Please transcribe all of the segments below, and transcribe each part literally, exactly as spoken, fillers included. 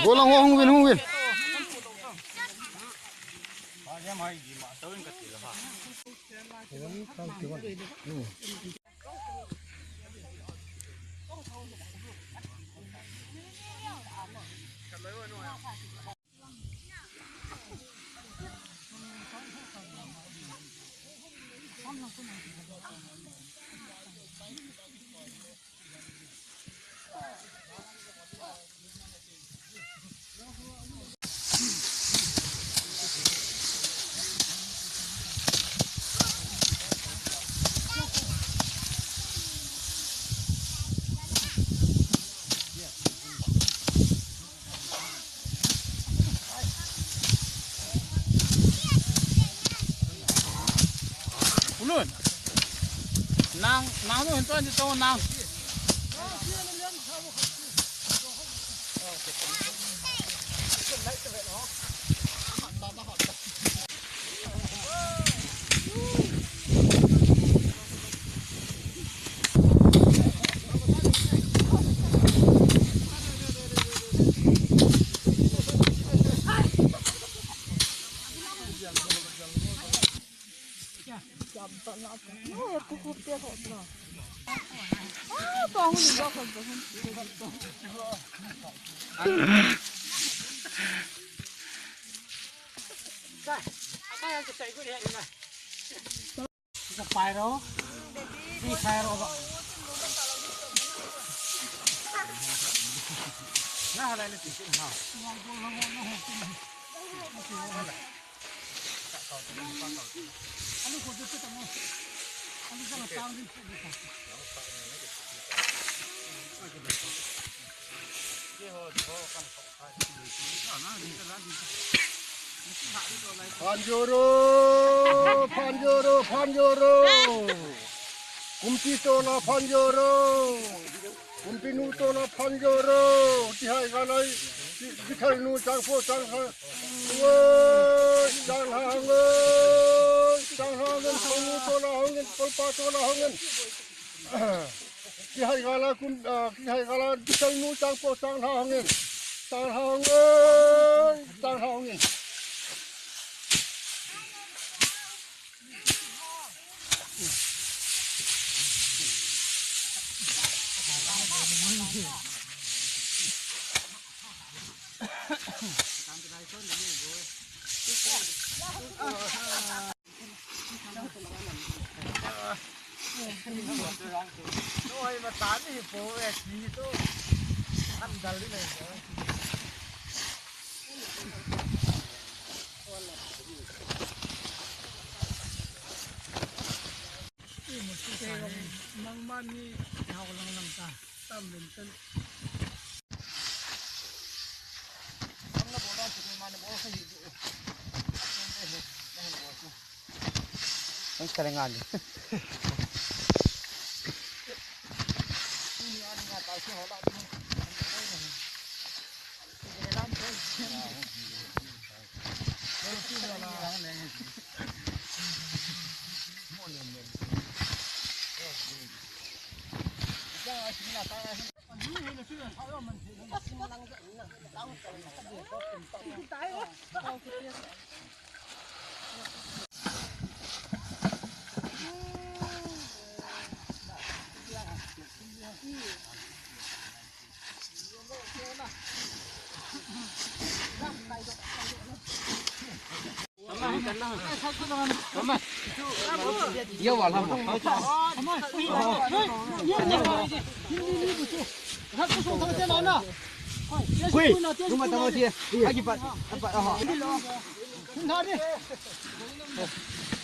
Golang ho hung uvin, hung uvin. Ulun. Nang, nang tu hentu ni tu nang. Phanjoro, phanjoro, phanjoro. Kumpi tola phanjoro. Kumpi nu tola phanjoro. Kihai galai. Ki, kithai nu changpho changha. Oi, changha hang oi. Changha hang oi. Kol nu tola hang oi. Kolpa tola hang oi. Kihai gala kum, ah, kihai gala kithai nu changpho changha hang oi. Changha hang oi. Changha hang oi. Nangman ni hao lang lang ta. Tam lin tan. Ang kalangan.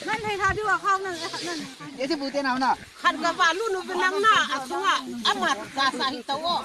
Nan hei tha diu a khau nan, nan. Eti bu te nau na. Khat ka va lu nu pe nang na, a sunga, ama ka sa hi tau o.